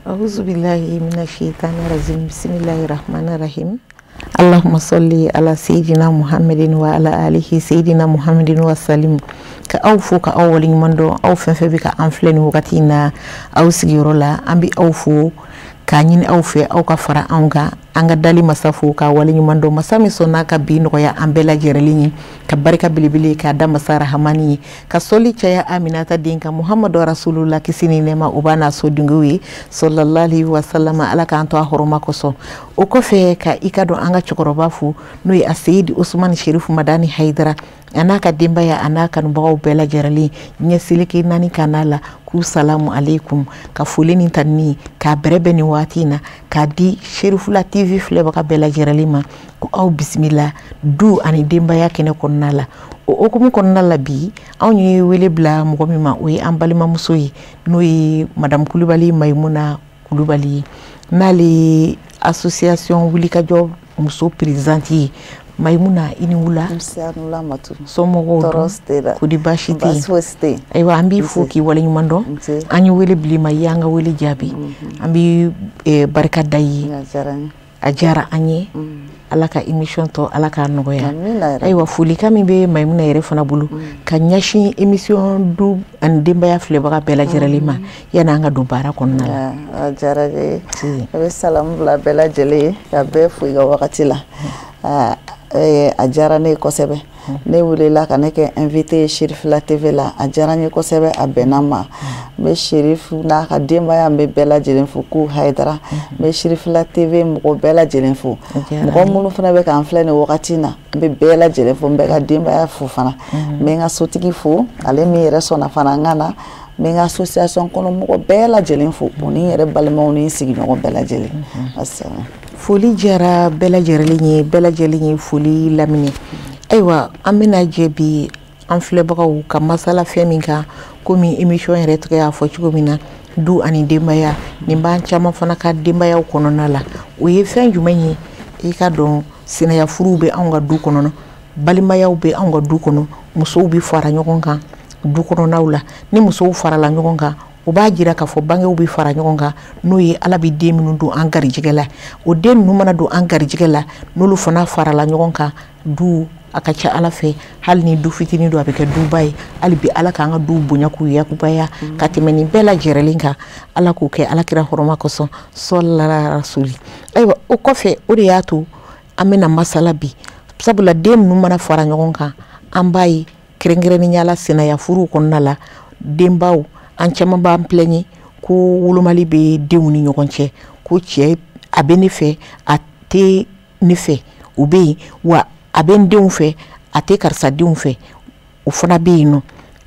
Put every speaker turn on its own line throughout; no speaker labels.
Auzubillahi minash-shaitani rajim. Bismillahir rahmanir rahim. Allahumma salli ala sayyidina Muhammadin wa ala alihi sayyidina Muhammadin wa salim. Ka aw fo, ka aw waleɲuman dɔn, aw fɛn fɛn bɛ ka an filɛ nin wagati in na aw sigiyɔrɔ la. An bɛ aw fo k'a ɲini aw fɛ, aw ka fara anw kan. An ka dali masa fo k'a waleɲuman dɔn, masa min sɔnna ka bi nɔgɔya an bɛɛ lajɛlen ye, ka barika belebele k'a da masa rahamani ye, ka sɔli caya Aminata den kan, Muhamadu Rasulula, kisi ni nɛɛma o b'a n'a sodenw ye, sallallahu alaihi wasallam. Ala k'an to a hɔrɔma kosɔn. O kɔfɛ, ka i ka dɔn an ka cɛkɔrɔba fo, n'o ye a Seyidi Usumani Sherifu Madani Hayidara, a n'a ka denbaya, a n'a kanubagaw bɛɛ lajɛlen, diɲɛ seleke naani ka n'a la, k'u salamu aleykum. Ka foli ni tanuni k'a bɛrɛbɛn nin waati in na k'a di Serifula TV filɛbaga bɛɛ lajɛlen ma, ko aw bisimila du ani denbaya kɛnɛ kɔnɔna la. O hukumu kɔnɔna la, bi anw ye wele bila mɔgɔ min ma, o ye an balimamuso ye, n'o ye Madame Kulubali Mayimuna Kulubali ye, n'ale ye association Wulikajɔ muso présidente ye. Mayimuna, i ni wula. Somɔgɔw ko di? Baasi tɛ yen? Ayiwa, an b'i fo k'i waleɲuman dɔn. An ye wele bila i ma, i y'an ka wele jaabi. An bɛ barika da i ye, a diyara an ye. Ala ka émission tɔ, Ala k'a nɔgɔya. Ayiwa, folikan min bɛ Mayimuna yɛrɛ fana bolo ka ɲɛsin émission du ani denbaya filɛbaga bɛɛ lajɛlen ma, yanni an ka don baara kɔnɔna
la? A diyara ne ye. A bɛ salamu bila bɛɛ lajɛlen ye, ka bɛɛ fo i ka wagati la. A diyara ne ye kosɛbɛ, ne welela ka ne kɛ invité ye Serifila TV la. A diyara n ye kosɛbɛ, a bɛnna n ma. N bɛ Serifu n'a ka denbaya, n bɛ bɛɛ lajɛlen fo k'u Hayidara. N bɛ Serifila TV mɔgɔ bɛɛ lajɛlen fo, mɔgɔ minnu fana bɛ k'an filɛ nin wagati in na, n bɛ bɛɛ lajɛlen fo. N bɛ ka denbaya fo fana. N bɛ n ka sotigi fo, ale min yɛrɛ sɔnna fana n ka na. N bɛ n ka association kɔnɔ mɔgɔ bɛɛ lajɛlen fo, o ni n yɛrɛ balimaw ni n sigiɲɔgɔn bɛɛ lajɛlen.
Foli diyara bɛɛ lajɛlen ye, bɛɛ lajɛlen ye foli laminɛ. Ayiwa, an bɛna jɛ bi an filɛbagaw ka masala fɛn min kan, komi émission yɛrɛ tɔgɔ y'a fɔ cogo min na, du ani denbaya. Nin b'an caman fana ka denbayaw kɔnɔna la. O ye fɛn jumɛn ye? I ka dɔn sinaya furuw bɛ anw ka du kɔnɔ, balimayaw bɛ anw ka du kɔnɔ, musow bɛ fara ɲɔgɔn kan du kɔnɔnaw la. Ni musow farala ɲɔgɔn kan, o b'a jira k'a fɔ bangew bɛ fara ɲɔgɔn kan, n'o ye Ala bɛ den minnu don an garijɛgɛ la. O den ninnu mana don an garijɛgɛ la, n'olu fana farala ɲɔgɔn kan, du a ka ca Ala fɛ, hali ni du fitinin don, a bɛ kɛ duba ye. Hali bi, Ala k'an ka du bonya k'u yakubaya ka tɛmɛ nin bɛɛ lajɛlen kan. Ala k'o kɛ Ala kira hɔrɔma kosɔn, sɔlala rasuli. Ayiwa, o kɔfɛ, o de y'a to an bɛna masala bi, sabula den ninnu mana fara ɲɔgɔn kan, an b'a ye kɛrɛnkɛrɛnnenya la sinaya furuw kɔnɔna la, denbaw an caman b'an plaigner ko wolomali bɛ denw ni ɲɔgɔn cɛ, ko cɛ a bɛ ne fɛ, a tɛ ne fɛ, o bɛ yen wa, a bɛ n denw fɛ, a tɛ karisa denw fɛ, o fana bɛ yen nɔ.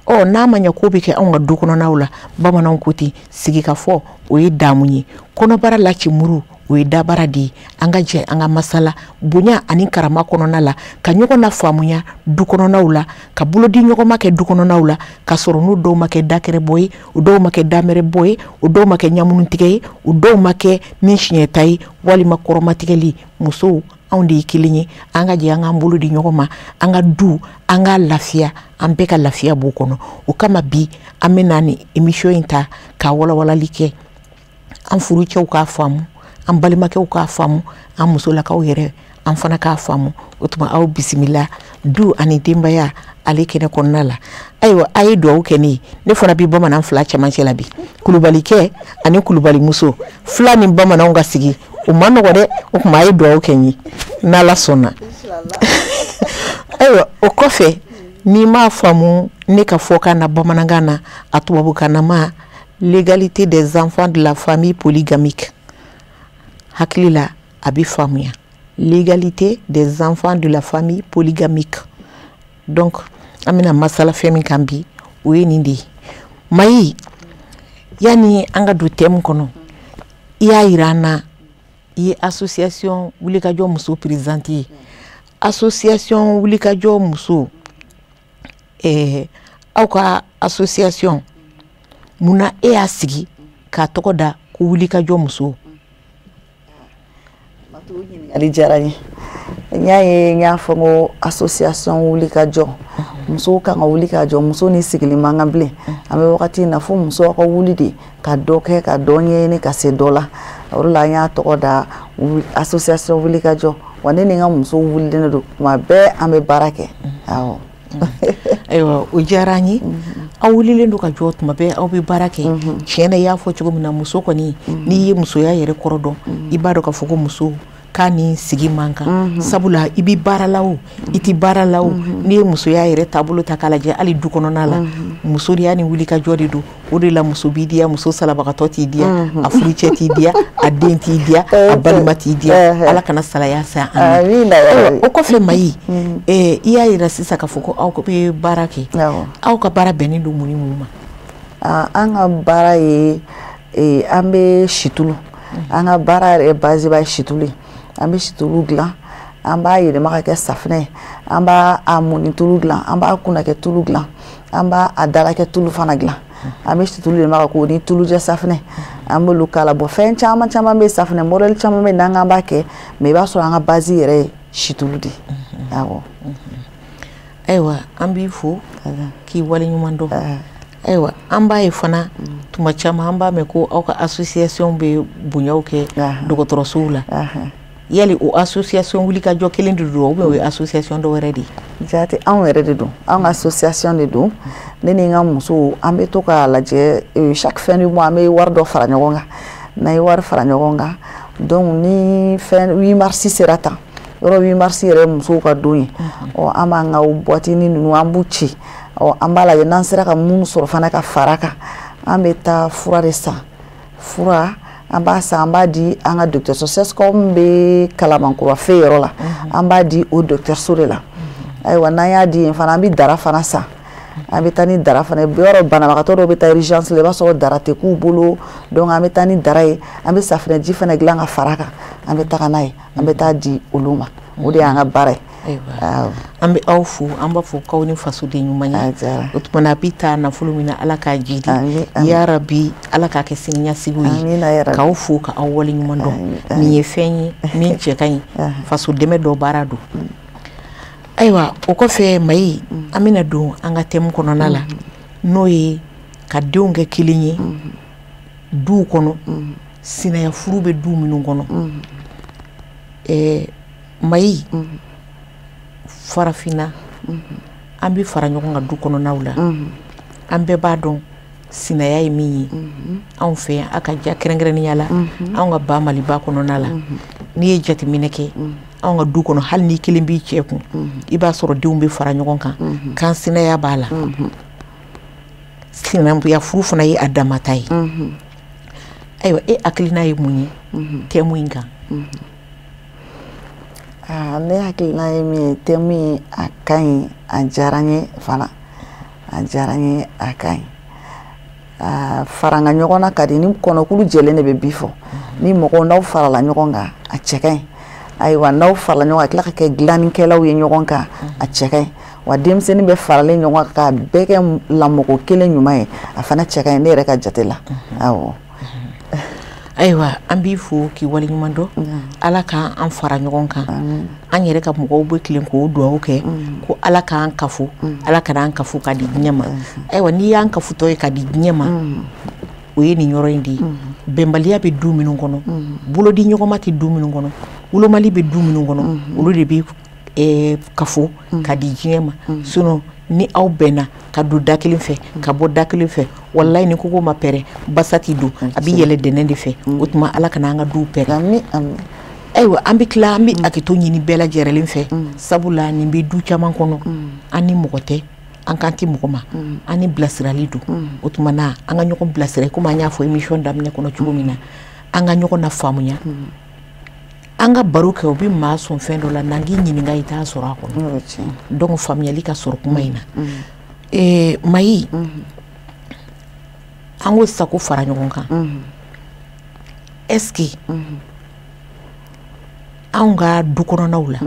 Ɔ, n'a ma ɲɛ ko bɛ kɛ anw ka du kɔnɔnaw la, bamananw ko ten, sigikafɔ o ye damu ye, kɔnɔbara lacimuru o ye dabara de ye. An ka jɛ an ka masala bonya ani karama kɔnɔna la, ka ɲɔgɔn na faamuya du kɔnɔnaw la, ka bolo di ɲɔgɔn ma kɛ du kɔnɔnaw la, ka sɔrɔ n'o dɔw ma kɛ dakɛrɛbɔ ye, o dɔw ma kɛ damɛrɛbɔ ye, o dɔw ma kɛ ɲamunitigɛ ye, o dɔw ma kɛ ni siɲɛta ye walima kɔrɔmatigɛli. Musow, anw de ye kelen ye. An ka jɛ an k'an bolo di ɲɔgɔn ma, an ka du an ka lafiya, an bɛɛ ka lafiya b'o kɔnɔ. O kama bi an bɛ na ni émission in ta ka walawalali kɛ, an furucɛw k'a faamu, an balimakɛw k'a faamu, an musolakaw yɛrɛ an fana k'a faamu. O tuma, aw bisimila du ani denbaya ale kɛnɛ kɔnɔna la. Ayiwa, a ye dugawu kɛ ne ye. Ne fana bi bamanan fila cɛmancɛ la bi, kulubalikɛ ani kulubalimuso fila ni bamananw ka sigi, o ma nɔgɔ dɛ. O tuma, a ye dugawu kɛ n ye n'Ala sɔnna. Ayiwa, o kɔfɛ, n'i m'a faamu ne ka fɔkan na bamanankan na, a tubabukan na ma, l'égalité des enfants de la famille polygamique, hakili la a bɛ faamuya, l'égalité des enfants de la famille polygamique. Donc an bɛna masala fɛn min kan bi, o ye nin de ye. Mayi, yanni an ka don thème kɔnɔ, i y'a yira an na i ye association Wulikajɔ muso présidente ye. Association Wulikajɔ muso, aw ka association, munna e y'a sigi k'a tɔgɔ da ko Wulikajɔ muso?
Ɲininkali diyara n ye. N y'a ye, n y'a fɔ n ko association wuli ka jɔ, musow kan ka wuli ka jɔ. Muso ni sigili man kan bilen. An bɛ wagati in na, fo musow ka wuli de ka dɔ kɛ, ka dɔ ɲɛɲini, ka se dɔ la. O de la an y'a tɔgɔ da association wuli ka jɔ. Wa ne ni n ka musow wulilen don tuma bɛɛ, an bɛ baara kɛ, awɔ.
Ayiwa, o diyara an ye. Aw wulilen don ka jɔ tuma bɛɛ, aw bɛ baara kɛ. Tiɲɛ na, i y'a fɔ cogo min na, muso kɔni, n'i ye musoya yɛrɛ kɔrɔ dɔn, i b'a dɔn k'a fɔ ko muso k'a ni sigi man kan. Sabula i bɛ baara la o, i tɛ baara la o, n'i ye musoya yɛrɛ taabolo ta k'a lajɛ, hali du kɔnɔna la, musoya ni wuli ka jɔ de don. O de la muso b'i diya, muso salabagatɔ t'i diya, a furucɛ t'i diya, a den t'i diya, a balima t'i diya. Ala kana salaya sa an ma. O kɔfɛ, Mayi, i y'a yira sisan k'a fɔ ko aw bɛ baara kɛ. Aw ka baara bɛnnen don mun ni mun ma?
An ka baara ye, an bɛ situlu, an ka baara yɛrɛ base ba ye situlu ye. An bɛ situlu dilan, an b'a yɛlɛma ka kɛ safinɛ ye, an b'a a mɔnitulu dilan, an b'a kunnakɛ tulu dilan, an b'a a dalakɛ tulu fana dilan. An bɛ situlu yɛlɛma ka k'o ni tulujɛ safinɛ, an b'olu k'a la. Bɔn, fɛn caman caman bɛ, safinɛ modèle caman bɛ n'an k'an b'a kɛ, mais i b'a sɔrɔ an ka base yɛrɛ ye situlu de ye, awɔ.
Ayiwa, an b'i fo k'i waleɲuman dɔn. Ayiwa, an b'a ye fana, tuma caman an b'a mɛn ko aw ka association bɛ bonyaw kɛ dɔgɔtɔrɔsow la. Yali o association wulikajɔ kelen de don, ou bien o ye association dɔ wɛrɛ de ye?
Jate, anw yɛrɛ de don, anw ka association de don. Ne ni n ka musow, an bɛ to k'a lajɛ chaque fin du mois, an bɛ wari dɔ fara ɲɔgɔn kan. N'an ye wari fara ɲɔgɔn kan, donc ni fɛn 8 mars sera tan, yɔrɔ 8 mars yɛrɛ ye musow ka don ye, ɔ an b'an ka boîte ninnu, an b'u ci. Ɔ an b'a lajɛ n'an sera ka minnu sɔrɔ fana ka fara kan, an bɛ taa fura de san. Fura, an b'a san, an b'a di an ka dɔgɔtɔrɔso CSCOM bɛ Kalabankura fɛ yɔrɔ la, an b'a di o dɔgɔtɔrɔso de la. Ayiwa, n'an y'a di yen fana, an bɛ dara fana san, an bɛ taa ni dara fana ye. Yɔrɔ banabagatɔ dɔw bɛ taa urgence la, i b'a sɔrɔ dara tɛ k'u bolo, donc an bɛ taa ni dara ye. An bɛ safunɛji fana dilan ka fara kan, an bɛ taga n'a ye, an bɛ taa di olu ma. O de y'an ka baara ye.
An bɛ aw fo, an b'a fɔ k'aw ni fasoden ɲuman ye. O tuma na, a bɛ taa nafolo min na, Ala k'a jidi yarabi, Ala k'a kɛ siniɲɛsigiw ye. K'aw fo ka aw waleɲuman dɔn. Nin ye fɛn ye min cɛ ka ɲi, faso dɛmɛ dɔ baara don. Ayiwa, o kɔfɛ, Mayi, an bɛna don an ka thème kɔnɔna la, n'o ye ka denw kɛ kelen ye duw kɔnɔ, sinaya furu bɛ du minnu kɔnɔ. Mayi, farafinna, an bɛ fara ɲɔgɔn kan du kɔnɔnaw la. An bɛɛ b'a dɔn sinaya ye min ye anw fɛ yan. A ka ja kɛrɛnkɛrɛnnenya la, anw ka ba Maliba kɔnɔna la, n'i ye jateminɛ kɛ anw ka du kɔnɔ, hali n'i kelen b'i cɛ kun, i b'a sɔrɔ denw bɛ fara ɲɔgɔn kan kan sinaya b'a la. Sinankunya furu fana ye a damata ye. Ayiwa, e hakilina ye mun ye thème in kan?
Ne hakilina ye min ye thème in, a ka ɲi, a diyara n ye fana, a diyara n ye, a ka ɲi. Fara n ka ɲɔgɔn na ka di ni kɔnɔkulu jɛlen de bɛ bi fɔ. Ni mɔgɔw n'aw farala ɲɔgɔn kan, a cɛ ka ɲi. Ayiwa, n'aw farala ɲɔgɔn kan, ka tila ka kɛ dilannikɛlaw ye ɲɔgɔn kan, a cɛ ka ɲi. Wa denmisɛnnin bɛ faralen ɲɔgɔn kan k'a bɛɛ kɛ lamɔko kelen ɲuman ye, a fana cɛ ka ɲi ne yɛrɛ ka jate la, awɔ.
Ayiwa, an b'i fo k'i waleɲuman dɔn. Ala k'an fara ɲɔgɔn kan. An yɛrɛ ka mɔgɔw bɛ tilen k'o dugawu kɛ ko Ala k'an kafo, Ala kana an kafo ka di diɲɛ ma. Ayiwa, n'i y'an kafotɔ ye ka di diɲɛ ma, o ye nin yɔrɔ in de ye. Bɛnbaliya bɛ du minnu kɔnɔ, bolodi ɲɔgɔnma tɛ du minnu kɔnɔ, wolomali bɛ du minnu kɔnɔ, olu de bɛ kafo ka di diɲɛ ma. Sinon ni aw bɛnna ka don da kelen fɛ, ka bɔ da kelen fɛ, walayi, ni koko ma pɛrɛ, basa t'i don, a bɛ yɛlɛ dɛnɛn de fɛ. O tuma, Ala kana an ka duw pɛrɛ. Ayiwa, an bɛ tila, an bɛ hakɛto ɲini bɛɛ lajɛlen fɛ, sabula nin bɛ du caman kɔnɔ. An ni mɔgɔ tɛ, an kan tɛ mɔgɔ ma, an ni bilasirali don. O tuma na, an ka ɲɔgɔn bilasira, komi an y'a fɔ émission daminɛ kɔnɔ cogo min na, an ka ɲɔgɔn na faamuya, an ka baro kɛ. O bɛ maa sɔn fɛn dɔ la, n'an k'i ɲininka, i t'a sɔrɔ a kɔnɔ. Donc faamuyali ka sɔrɔ kuma in na. Mayi, an ko sisan ko fara ɲɔgɔn kan. Est-ce que anw ka du kɔnɔnaw la,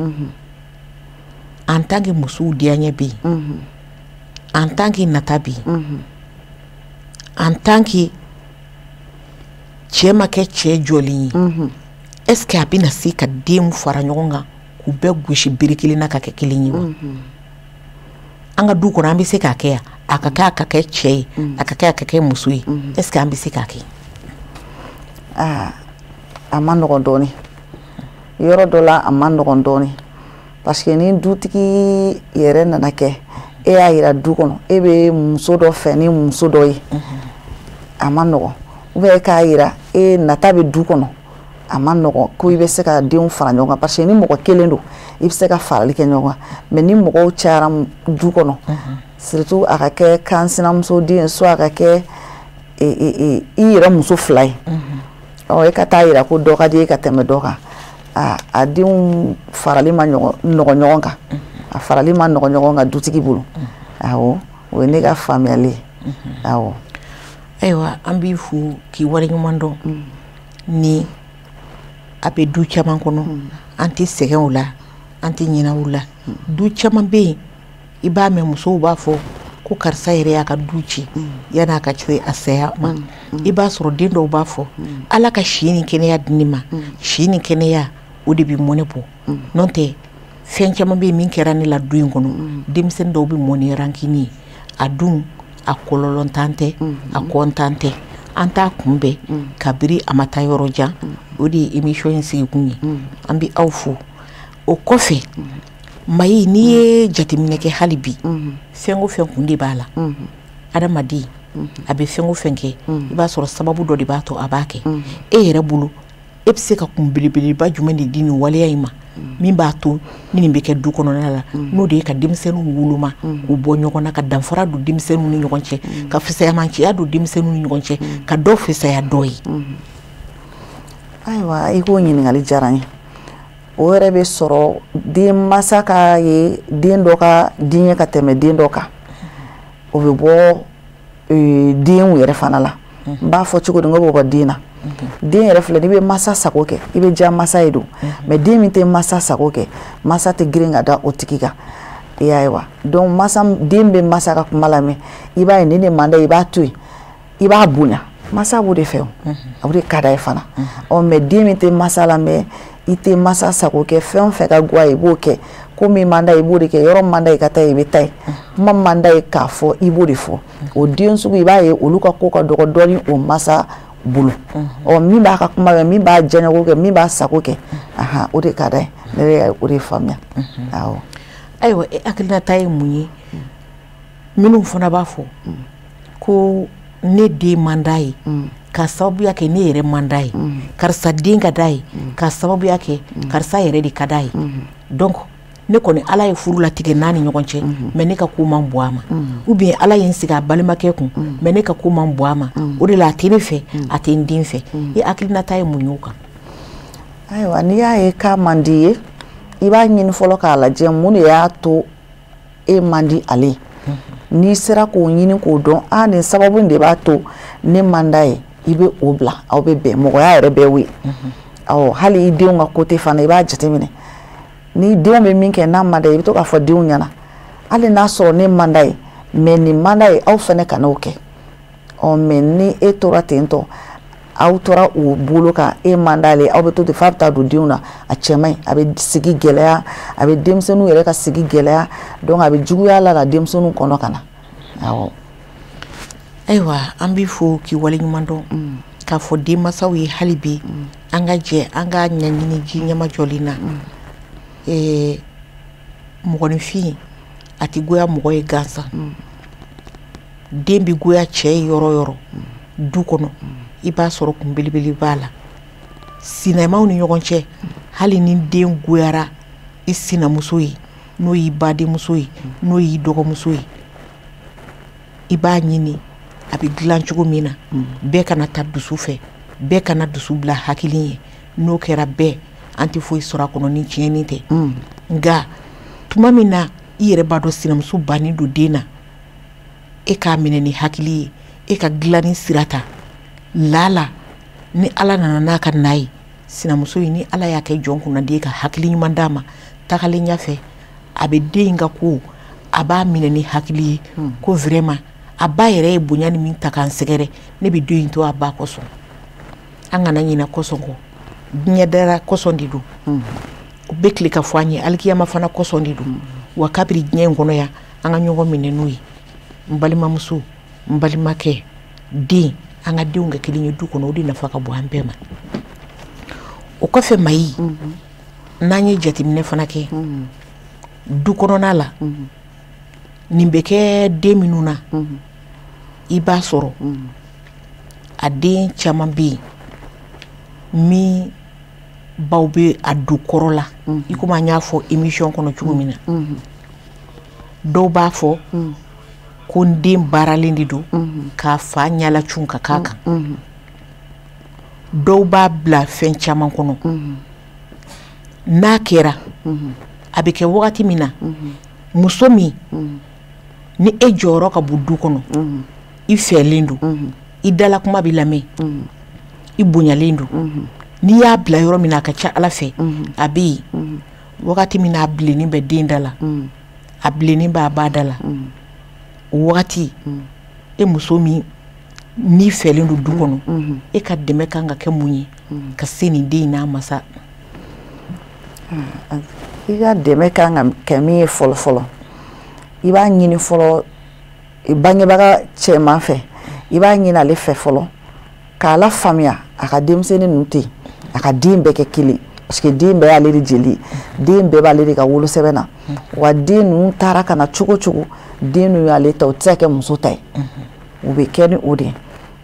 en tant que musow diyaɲɛ bɛ yen, en tant que nata bɛ yen, en tant que cɛ ma kɛ cɛ jɔlen ye, est-ce que a bɛna se ka denw fara ɲɔgɔn kan? k'u bɛɛ gosi bere kelen na ka kɛ kelen ye wa? An ka du kɔnɔ an bɛ se k'a kɛ yan, a ka kɛ a ka kɛ cɛ ye, a ka kɛ a ka kɛ muso ye, est ce que an bɛ se k'a kɛ?
Aa, a ma nɔgɔn dɔɔni, yɔrɔ dɔ la a ma nɔgɔn dɔɔni, parce que ni dutigi yɛrɛ nana kɛ e y'a yira du kɔnɔ e bɛ muso dɔ fɛ ni muso dɔ ye, a ma nɔgɔn. Ou bien e k'a yira e nata bɛ du kɔnɔ, a ma nɔgɔn ko i bɛ se ka denw fara ɲɔgɔn kan, parce que ni mɔgɔ kelen don i bɛ se ka farali kɛ ɲɔgɔn kan, mais ni mɔgɔw cayara du kɔnɔ, surtout a ka kɛ kan sinamuso den, soit a ka kɛ i yɛrɛ muso fila ye, ɔ e ka taa yira ko dɔ ka di e ka tɛmɛ dɔ kan, a denw farali ma nɔgɔn ɲɔgɔn kan, a farali ma nɔgɔn ɲɔgɔn kan dutigi bolo. Awɔ, o ye ne ka faamuyali ye. Awɔ.
Ayiwa, an b'i fo k'i waleɲuman dɔn. Ni a bɛ du caman kɔnɔ, an tɛ sɛgɛn o la, an tɛ ɲinɛ o la. Du caman bɛ yen, i b'a mɛn musow b'a fɔ ko karisa yɛrɛ y'a ka du ci yan'a ka se a saya ma. I b'a sɔrɔ den dɔw b'a fɔ Ala ka si ni kɛnɛya di ne ma, si ni kɛnɛya o de bɛ mɔnɛ bɔ, n'o tɛ fɛn caman bɛ yen min kɛra ne la du in kɔnɔ. Denmisɛnnin dɔw bɛ mɔni rancune ye, a dun a kɔlɔlɔntan tɛ, a kɔntan tɛ, an t'a kunbɛn kabiri a ma taa yɔrɔ jan. O de ye émission in sigikun ye. An bɛ aw fo. O kɔfɛ, Mayi, n'i ye jateminɛ kɛ hali bi, fɛn o fɛn kun de b'a la. Adamaden a bɛ fɛn o fɛn kɛ, i b'a sɔrɔ sababu dɔ de b'a to a b'a kɛ. E yɛrɛ bolo, e bɛ se ka kun belebeleba jumɛn de di nin waleya in ma min b'a to ni nin bɛ kɛ du kɔnɔna la, n'o de ye ka denmisɛnninw woloma k'u bɔ ɲɔgɔn na, ka danfara don denmisɛnninw ni ɲɔgɔn cɛ, ka fisayamanciya don denmisɛnninw ni ɲɔgɔn cɛ, ka dɔ fisaya dɔ ye?
Ayiwa, i k'o ɲininkali diyara n ye. O yɛrɛ bɛ sɔrɔ den mansa ka ye den dɔ ka diɲɛ ka tɛmɛ den dɔ kan, o bɛ bɔ denw yɛrɛ fana la. N b'a fɔ cogo di? N ko bɛ bɔ den na. Den yɛrɛ filɛ, n'i bɛ masa sago kɛ, i bɛ diya masa ye don, mais den min tɛ masa sago kɛ, masa tɛ girin ka da o tigi kan. I y'a ye wa? Donc masa, den bɛ masa ka kuma lamɛn, i b'a ye nin de man d'a ye, i b'a to yen, i b'a bonya, masa b'o de fɛ, o o de ka d'a ye fana. Ɔ mais den min tɛ masa lamɛn, i tɛ masa sago kɛ, fɛn o fɛn ka go a ye i b'o kɛ, ko min man d'a ye i b'o de kɛ, yɔrɔ man d'a ye ka taa yen i bɛ taa yen, kuma man d'a ye k'a fɔ i b'o de fɔ. O den sugu, i b'a ye olu ka ko ka dɔgɔ dɔɔni o masa bolo. Ɔ min b'a ka kuma mɛn, min b'a diyaɲɛko kɛ, min b'a sago kɛ, ahan, o de ka d'a ye. Ne yɛrɛ o de faamuya. Awɔ.
Ayiwa, e hakilinata ye mun ye minnu fana b'a fɔ ko ne den man d'a ye k'a sababuya kɛ ne yɛrɛ man d'a ye, karisa den ka d'a ye k'a sababuya kɛ karisa yɛrɛ de ka d'a ye, donc ne kɔni Ala ye furu latigɛ n'a ni ɲɔgɔn cɛ, mais ne ka ko man bɔ a ma, ou bien Ala ye n sigi a balimakɛ kun, mais ne ka ko man bɔ a ma, o de la a tɛ ne fɛ, a tɛ n den fɛ? E hakilinata ye mun ye o kan?
Ayiwa, n'i y'a ye k'a man di ye, i b'a ɲini fɔlɔ k'a lajɛ mun de y'a to e man di ale ye. N'i sera k'o ɲini k'o dɔn, a nin sababu in de b'a to ne man d'a ye, i bɛ o bila, aw bɛ bɛn, mɔgɔya yɛrɛ bɛɛ y'o ye. Awɔ, hali i denw ka côté fana, i b'a jateminɛ ni denw bɛ min kɛ n'a man d'a ye, i bɛ to k'a fɔ denw ɲɛna, hali n'a sɔrɔ ne man d'a ye, mais nin man d'a ye, aw fana kan'o kɛ. Ɔ mais ni e tora ten tɔ, aw tora u bolo kan, e man d'ale, aw bɛ to ten f'a bɛ taa don denw na, a cɛ man ɲi, a bɛ sigi gɛlɛya, a bɛ denmisɛnninw yɛrɛ ka sigi gɛlɛya, donc a bɛ juguya la ka denmisɛnninw kɔnɔ ka na. Awɔ.
Ayiwa, an b'i fo k'i waleɲuman dɔn, k'a fɔ denmansaw ye hali bi an ka jɛ an ka ɲɛɲini ji ɲɛmajɔlen na. Mɔgɔninfin a tɛ goya mɔgɔ ye gansan. Den bɛ goya cɛ ye yɔrɔ o yɔrɔ du kɔnɔ, i b'a sɔrɔ kun belebele b'a la. Sinamaw ni ɲɔgɔn cɛ, hali ni den goyara i sinamuso ye, n'o y'i badenmuso ye, n'o y'i dɔgɔmuso ye, i b'a ɲini a bɛ dilan cogo min na, bɛɛ kana ta dusu fɛ, bɛɛ kana dusu bila hakili ye. N'o kɛra bɛɛ, an tɛ foyi sɔrɔ a kɔnɔ ni tiɲɛni tɛ. Nka tuma min na i yɛrɛ b'a dɔn sinamuso bannen don den na, e k'a minɛ ni hakili ye, e ka dilanni sira ta lala, ni Ala nana n'a ka na ye, sinamuso in ni Ala y'a kɛ jɔn kunnandi ye ka hakili ɲuman d'a ma, tagalen ɲɛfɛ a bɛ den in ka ko a b'a minɛ ni hakili ye, ko vraiment a ba yɛrɛ ye bonya ni min ta k'an sɛgɛrɛ, ne bɛ den in to a ba kosɔn. An kana ɲinɛ kosɔn kɔ, diɲɛ dara kosɔn de don. O bɛ tile ka fɔ an ye alikiyama fana kosɔn de don. Wa kabiri diɲɛ in kɔnɔ yan, an ka ɲɔgɔn minɛ n'o ye. N balimamuso, n balimakɛ, den, an ka denw kɛ kelen ye du kɔnɔ, o de nafa ka bon an bɛɛ ma. O kɔfɛ, Mayi, n'an ye jateminɛ fana kɛ du kɔnɔna la, nin bɛ kɛ den minnu na, i b'a sɔrɔ a den caman bɛ yen min baw bɛ a don kɔrɔ la, i komi an y'a fɔ émission kɔnɔ cogo min na. Dɔw b'a fɔ ko n den baaralen de don k'a fa ɲala cun ka k'a kan. Dɔw b'a bila fɛn caman kɔnɔ. N'a kɛra, a bɛ kɛ wagati min na, muso min ni e jɔyɔrɔ ka bon du kɔnɔ, i fɛlen don, i dala kuma bɛ lamɛn, i bonyalen don, n'i y'a bila yɔrɔ min na, a ka ca Ala fɛ a bɛ yen. Wagati min na a bilennin bɛ den da la, a bilennin b'a ba da la, o wagati, e muso min n'i fɛlen don du kɔnɔ, e ka dɛmɛ kan ka kɛ mun ye ka se nin den in n'a masa?
I ka dɛmɛ kan ka kɛ min ye fɔlɔ fɔlɔ, i b'a ɲini fɔlɔ bangebaga cɛman fɛ. I b'a ɲini ale fɛ fɔlɔ k'a la faamuya a ka denmisɛnnin ninnu tɛ yen, a ka den bɛɛ kɛ kelen, parce que den bɛɛ y'ale de jeli ye, den bɛɛ b'ale de ka wolosɛbɛn na. Wa den ninnu taara ka na cogo cogo, den ninnu y'ale ta, o tɛ se ka kɛ muso ta ye. O bɛ kɛ ni o de ye.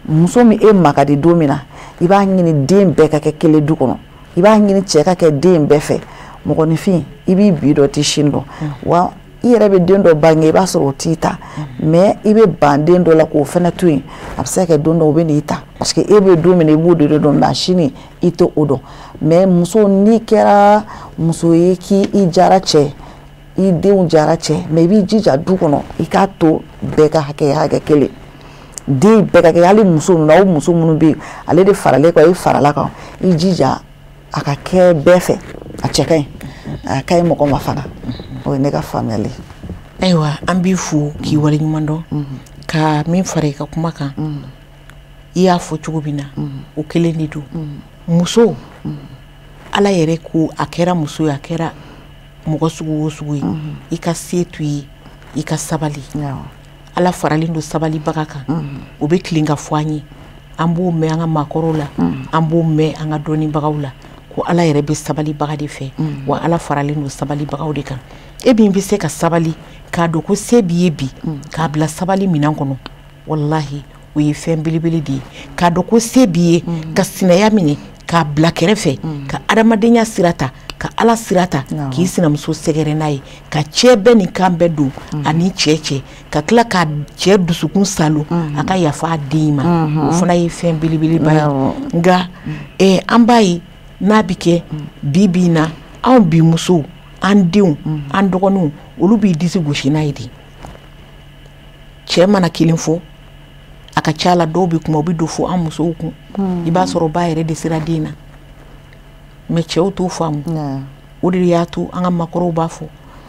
Muso min e ma ka di don min na, i b'a ɲini den bɛɛ ka kɛ kelen du kɔnɔ. I b'a ɲini cɛ ka kɛ den bɛɛ fɛ. Mɔgɔninfin, i b'i bi dɔn, t'i sini dɔn. Wa i yɛrɛ bɛ den dɔ bange, i b'a sɔrɔ o t'i ta, mais i bɛ ban den dɔ la k'o fana to yen. A bɛ se ka kɛ don dɔ o bɛ n'i ta, parce que e bɛ don min na, i b'o de dɔn, mais a sini i tɛ o dɔn. Mais muso, n'i kɛra muso ye k'i jara cɛ, i denw jara cɛ, mais i b'i jija du kɔnɔ, i k'a to bɛɛ ka hakɛ hakɛ kelen, den bɛɛ ka kɛ. Hali muso ninnu, aw muso minnu bɛ yen, ale de faralen kan, e farala kan, i jija a ka kɛ bɛɛ fɛ. A cɛ ka ɲi, a ka ɲi mɔgɔ ma fana. O ye ne ka faamuyali.
Ayiwa, an b'i fo k'i waleɲuman dɔn. Ka min fara i ka kuma kan, i y'a fɔ cogo min na, o kelen de don. Muso, Ala yɛrɛ ko a kɛra muso ye, a kɛra mɔgɔ sugu o sugu ye, i ka se to i ye, i ka sabali. Ala faralen don sabalibaga kan. O bɛ tilen ka fɔ an ye, an b'o mɛn an ka maakɔrɔw la, an b'o mɛn an ka dɔnnibagaw la, ko Ala yɛrɛ bɛ sabalibaga de fɛ. Wa Ala faralen don sabalibagaw de kan. E min bɛ se ka sabali k'a dɔn ko se b'i ye bi, k'a bila sabali minɛn kɔnɔ, walahi, o ye fɛn belebele de ye. K'a dɔn ko se b'i ye, ka sinaya minɛ k'a bila kɛrɛfɛ, ka adamadenya sira ta, ka Ala sira ta, k'i sinamuso sɛgɛrɛ n'a ye, ka cɛ bɛɛ ni kan bɛɛ don ani cɛ cɛ, ka tila ka cɛ dusukun salo a ka yafa a den ma, o fana ye fɛn belebeleba ye. Nka an b'a ye n'a bɛ kɛ bi bi in na, anw bi musow, an denw, an dɔgɔninw, olu b'i disi gosi n'a ye de. Cɛ mana kelen fɔ, a ka ca la dɔw bɛ kuma, u bɛ don fo an musow kun. I b'a sɔrɔ ba yɛrɛ de sera den na, mais cɛw t'o faamu. O de y'a to an ka maakɔrɔw b'a fɔ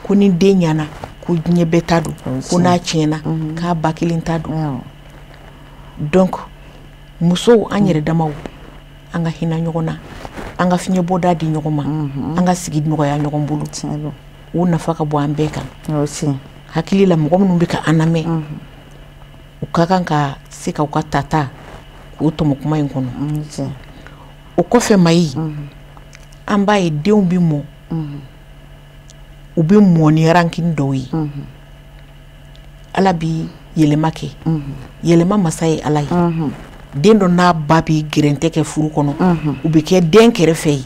ko ni den ɲɛna, ko diɲɛ bɛɛ ta don, ko n'a tiɲɛna, k'a ba kelen ta don. Donc musow, an yɛrɛ damaw, an ka hinɛ ɲɔgɔn na, an ka fiɲɛ bɔda di ɲɔgɔn ma, an ka sigi nɔgɔya ɲɔgɔn bolo, o nafa ka bon an bɛɛ kan. Hakili la, mɔgɔ minnu bɛ ka an lamɛn, u ka kan ka se ka u ka tata k'o tɔmɔ kuma in kɔnɔ. O kɔfɛ, Mayi, an b'a ye denw bɛ mɔ, u bɛ mɔ ni rancune dɔw ye. Ala bi yɛlɛma kɛ, yɛlɛma masa ye Ala ye. Den dɔ n'a ba bɛ gɛrɛntɛ kɛ furu kɔnɔ, u bɛ kɛ den kɛrɛfɛ ye,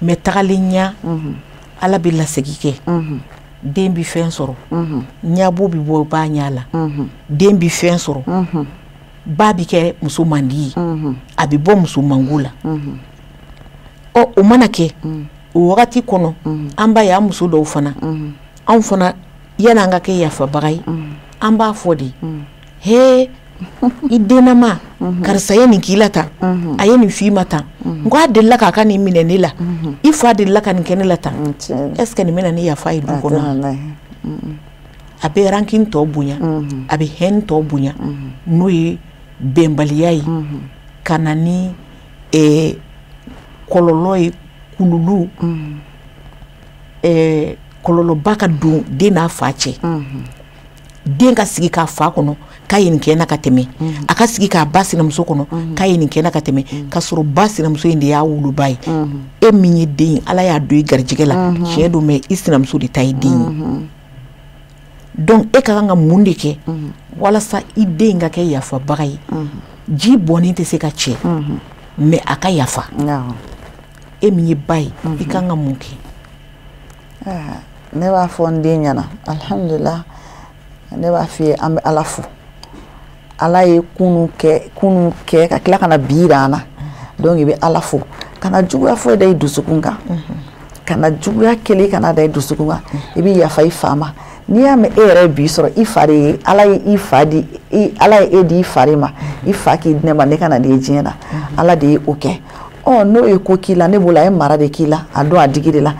mais tagalen ɲɛ, Ala bɛ lasegi kɛ, den bɛ fɛn sɔrɔ, ɲɛbo bɛ bɔ ba ɲɛ la, den bɛ fɛn sɔrɔ, ba bɛ kɛ muso mandi ye, a bɛ bɔ muso mango la. Ɔ, o mana kɛ o wagati kɔnɔ, an b'a ye an muso dɔw fana, anw fana, yanni an ka kɛ yafabaga ye, an b'a fɔ de: "Hee, i dennama, karisa ye nin k'i la tan, a ye nin f'i ma tan, n ko a delila k'a ka nin minɛ ne la, i fa delila ka nin kɛ ne la tan." Est ce que nin bɛna ni yafa ye du kɔnɔ? A bɛ rancune tɔ bonya, a bɛ haine tɔ bonya, n'o ye bɛnbaliya ye, ka na ni kɔlɔlɔ ye, kululu. Kɔlɔlɔba ka don den n'a fa cɛ. Den ka sigi k'a fa kɔnɔ k'a ye nin kɛ n na ka tɛmɛ, a ka sigi k'a ba sinamuso kɔnɔ k'a ye nin kɛ n na ka tɛmɛ, k'a sɔrɔ ba sinamuso in de y'a woloba ye. E min ye den ye, Ala y'a don i garijɛgɛ la, tiɲɛ don, mais i sinamuso de ta ye den ye. Donc e ka kan ka mun de kɛ walasa i den ka kɛ yafabaga ye? Ji bɔnnen tɛ se ka cɛ, mais a ka yafa. E min ye ba ye, i kan ka mun kɛ?
Ne b'a fɔ n den ɲɛna, alhamdulillah, ne b'a f'i ye, an bɛ Ala fo. Ala ye kunu kɛ, kunu kɛ ka tila ka na bi yira an na. Donc i bɛ Ala fo, kana juguya foyi da i dusukun kan, kana juguya kelen kana da i dusukun kan. I bɛ yafa i fa ma. N'i y'a mɛn e yɛrɛ bi sɔrɔ, i fa de ye Ala ye i fa di, Ala ye e di i fa de ma, i fa k'i di ne ma, ne ka na di diɲɛ na. Ala de ye o kɛ. Ɔ, n'o ye ko k'i la, ne bolo a ye mara de k'i la, a don a digi de la.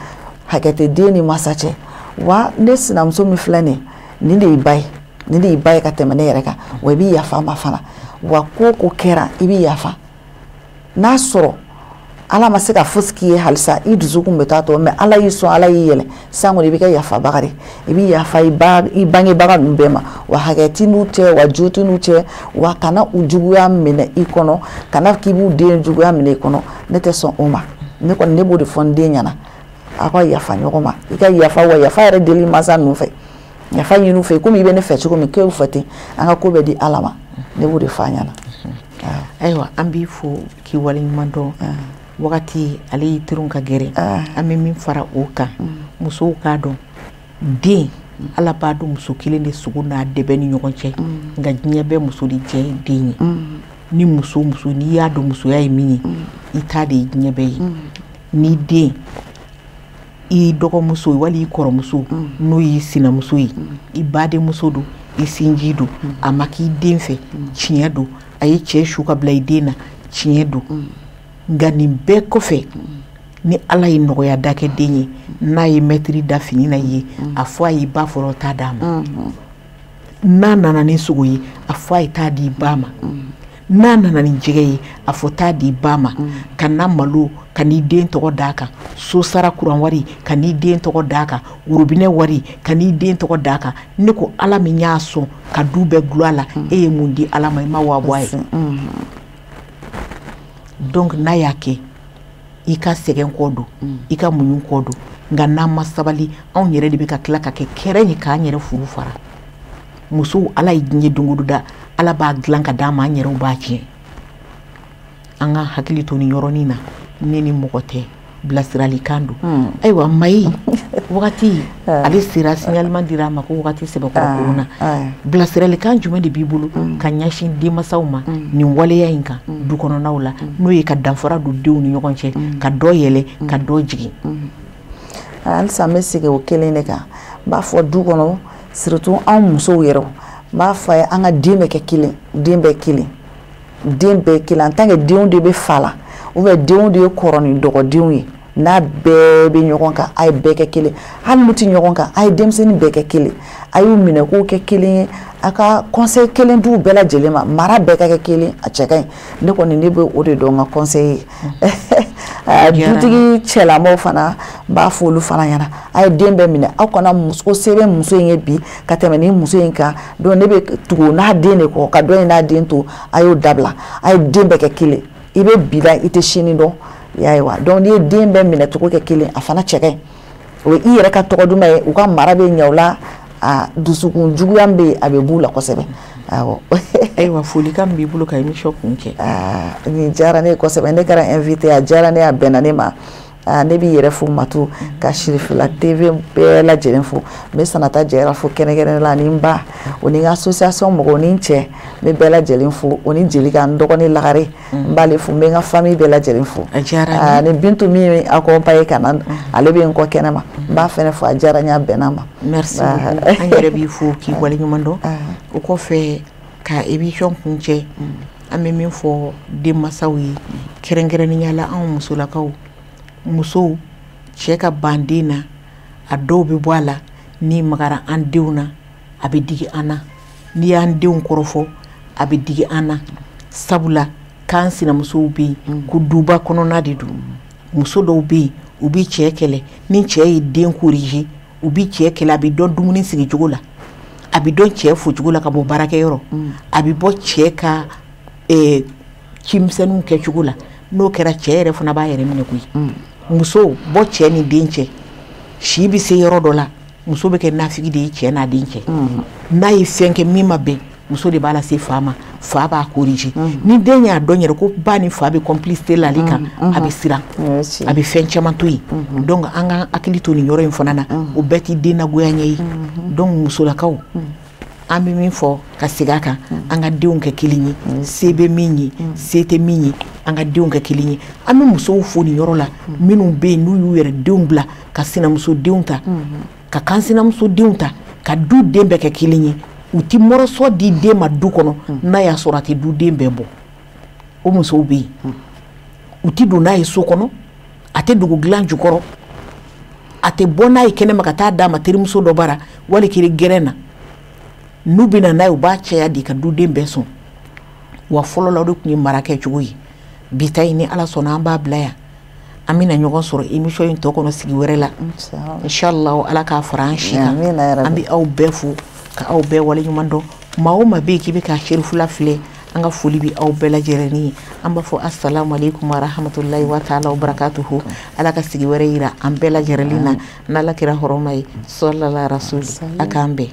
Hakɛ tɛ den ni masa cɛ. Wa ne sinamuso min filɛ nin ye, nin de y'i ba ye, nin de y'i ba ye ka tɛmɛ ne yɛrɛ kan. Wa i bɛ yafa ma fana. Wa ko ko kɛra, i bɛ yafa. N'a sɔrɔ Ala ma se ka fosi k'i ye halisa, i dusukun bɛ taa tɔ, mais Ala y'i sɔn, Ala y'i yɛlɛ san kɔni, i bɛ kɛ yafabaga de. I bɛ yafa i ba, i bangebaga ninnu bɛɛ ma. Wa hakɛ t'i n'u cɛ, wa jo t'i n'u cɛ. Wa kana u juguya minɛ i kɔnɔ, kana k'i b'u den juguya minɛ i kɔnɔ. Ne tɛ sɔn o ma. Ne kɔni, ne b'o de fɔ n den ɲɛna, aw ka yafa ɲɔgɔn ma. I ka yafa, wa yafa yɛrɛ deli mansa ninnu fɛ, yafa ɲini u fɛ komi i bɛ ne fɛ cogo min, k'e fɛ ten. An ka ko bɛɛ di Ala ma. Ne b'o de fɔ a ɲɛna.
Ayiwa, an b'i fo k'i waleɲuman dɔn. Wagati ale y'i terun ka gɛrɛ. An bɛ min fara o kan, musow k'a dɔn, den Ala b'a dɔn muso kelen de sogo n'a dɛbɛ ni ɲɔgɔn cɛ, nka diɲɛ bɛɛ muso de jɛ ye den ye. Ni muso muso, n'i y'a dɔn musoya ye min ye, i t'a de ye diɲɛ bɛɛ ye. Ni den i dɔgɔmuso wali i kɔrɔmuso, n'o y'i sinamuso ye, i badenmuso don, i sinji don, a ma k'i den fɛ, tiɲɛ don, a ye cɛ su ka bila i den na, tiɲɛ don. Nka nin bɛɛ kɔfɛ, ni Ala ye nɔgɔya da kɛ den ye, n'a ye mɛtiri da fini na ye, a fɔ a y'i ba fɔlɔ t'a d'a ma. N'a nana ni sogo ye, a fɔ a ye t'a di ba ma. N'a nana ni jɛgɛ ye, a fɔ t'a di ba ma. Ka na malo, ka n'i den tɔgɔ d'a kan, so sara, kuran wari, ka n'i den tɔgɔ d'a kan, worobinɛ wari, ka n'i den tɔgɔ d'a kan. Ne ko Ala min y'a sɔn ka du bɛɛ gulɔ a la, e ye mun di Ala ma? I ma waa bɔ a ye. Donc n'a y'a kɛ, i ka sɛgɛn kɔ don, i ka muɲu kɔ don. Nka n'an ma sabali, anw yɛrɛ de bɛ ka tila ka kɛ kɛrɛ ye k'an yɛrɛ furu fara. Musow, Ala ye diɲɛ don o don da, Ala b'a dilan ka d'an ma, an yɛrɛw b'a tiɲɛ. An ka hakili to nin yɔrɔnin na. Ne ni mɔgɔ tɛ, bilasiralikan don. Ayiwa Mayi, wagati ale sera, signalement dira a ma ko wagati sɛbɛkɔrɔ koronna. Bilasiralikan jumɛn de b'i bolo ka ɲɛsin denmansaw ma nin waleya in kan du kɔnɔnaw la, n'o ye ka danfara don denw ni ɲɔgɔn cɛ, ka dɔ yɛlɛ, ka dɔ jigin?
Halisa n bɛ segin o kelen de kan. N b'a fɔ du kɔnɔ, surtout anw musow yɛrɛ, n b'a fɔ a ye, an ka den bɛ kɛ kelen, den bɛɛ kelen, den bɛɛ kelen. En tant que denw de bɛ fa la, ou bien denw de ye kɔrɔ ni dɔgɔdenw ye, n'a bɛɛ bɛ ɲɔgɔn kan, a ye bɛɛ kɛ kelen. Hali n'u tɛ ɲɔgɔn kan, a ye denmisɛnnin bɛɛ kɛ kelen, a y'u minɛ k'u kɛ kelen ye, a ka conseil kelen d'u bɛɛ lajɛlen ma, mara bɛɛ ka kɛ kelen, a cɛ ka ɲi. Ne kɔni, ne bɛ o de dɔn n ka conseil ye. Dutigi cɛlamaw fana, n b'a fɔ olu fana ɲɛna, a ye den bɛɛ minɛ. Aw kana muso se bɛ muso in ye bi ka tɛmɛ ni muso in kan, donc ne bɛ tugu n'a den de kɔ, ka dɔ in n'a den to, a y'o dabila. A ye den bɛɛ kɛ kelen. I bɛ bi la, i tɛ sini dɔn, i y'a ye wa? Donc n'i ye den bɛɛ minɛ cogo kɛ kelen, a fana cɛ ka ɲi. O ye i yɛrɛ ka tɔgɔ duman ye, u ka mara bɛ ɲɛ o la, a dusukun juguya min bɛ yen, a bɛ b'u la kosɛbɛ. Awɔ.
Ayiwa, folikan min b'i bolo ka émission kun cɛ?
Nin diyara ne ye kosɛbɛ. Ne kɛra invité, a diyara ne ye, a bɛnna ne ma. Ne b'i yɛrɛ fo Matu, ka Sirifila TV bɛɛ lajɛlen fo. N bɛ Sanata Jɛra fo kɛrɛnkɛrɛnnen la, ani n ba, o ni n ka association mɔgɔw, ni n cɛ, n bɛ bɛɛ lajɛlen fo, o ni Jelika, n dɔgɔnin Lagare, n b'ale fo. N bɛ n ka famille bɛɛ lajɛlen fo.
A diyara n ye.
Ni Bintu min accompagné ka na, ale bɛ n kɔ kɛnɛ ma, n b'a fɛnɛ fo, a diyara n ye, a bɛnna ma.
Merci beaucoup. An yɛrɛ b'i fo k'i waleɲuman dɔn. O kɔfɛ, ka émission kun cɛ, an bɛ min fɔ denmansaw ye, kɛrɛnkɛrɛnnenya la anw musolakaw, musow cɛ ka ban den na, a dɔw bɛ bɔ a la. N'i magara an denw na, a bɛ digi an na. N'i y'an denw kɔrɔfɔ, a bɛ digi an na. Sabula k'an sinamusow bɛ yen, ko duba kɔnɔna de don. Muso dɔw bɛ yen, U bɛ cɛ kɛlɛ. Ni cɛ ye den corriger, u bɛ cɛ kɛlɛ. A bɛ dɔn dumuni sigicogo la, a bɛ dɔn cɛ focogo la ka bɔ baarakɛyɔrɔ, a bɛ bɔ cɛ ka cimisɛnninw kɛcogo la. N'o kɛra, cɛ yɛrɛ fana b'a yɛrɛ minɛ koyi. Muso bɔ cɛ ni den cɛ, si bɛ se yɔrɔ dɔ la, muso bɛ kɛ nafigi de ye cɛ n'a den cɛ. N'a ye fɛn kɛ min ma bɛn, muso de b'a lase fa ma, fa b'a corriger. Ni den y'a dɔn yɛrɛ ko ba ni fa bɛ complicité la ale kan, a bɛ siran, a bɛ fɛn caman to yen. Donc an ka hakili to nin yɔrɔ in fana na, o bɛɛ tɛ den nagoya ɲɛ ye. Donc musolakaw, an bɛ min fɔ ka segin a kan, an ka denw kɛ kelen ye. Se bɛ min ye, se tɛ min ye, an ka denw kɛ kelen ye. An bɛ musow fo nin yɔrɔ la, minnu bɛ yen n'u y'u yɛrɛ denw bila ka sinamusodenw ta, ka kan sinamusodenw ta, ka du den bɛɛ kɛ kelen ye. U ti mɔrɔsɔ di den ma du kɔnɔ n'a y'a sɔrɔ a tɛ du den bɛɛ bɔ. O musow bɛ yen, u ti don n'a ye so kɔnɔ, a tɛ dugu dilan jukɔrɔ, a tɛ bɔ n'a ye kɛnɛma ka taa d'a ma terimuso dɔ bara wali kelen gɛrɛn na. N'u bɛ na n'a ye, u b'a caya de ka duden bɛɛ sɔn. Wa fɔlɔ la, o de tun ye mara kɛcogo ye. Bi ta in, ni Ala sɔnna, an b'a bila yan. An bɛna ɲɔgɔn sɔrɔ émission in tɔ kɔnɔ sigi wɛrɛ la, inshallah. Ala k'a fara an si kan. An bɛ aw bɛɛ fo ka aw bɛɛ waleɲuman dɔn. Maa o maa bɛ yen k'i bɛ ka Cherifula filɛ, an ka foli bɛ aw bɛɛ lajɛlen ye. An b'a fɔ assalamu alaikum wa rahmatullahi wa ta'ala wa barakatuhu. Ala ka sigi wɛrɛ yira an bɛɛ lajɛlen na n'Ala kɛra hɔrɔma ye, sallallahu rasul. A k'an bɛn.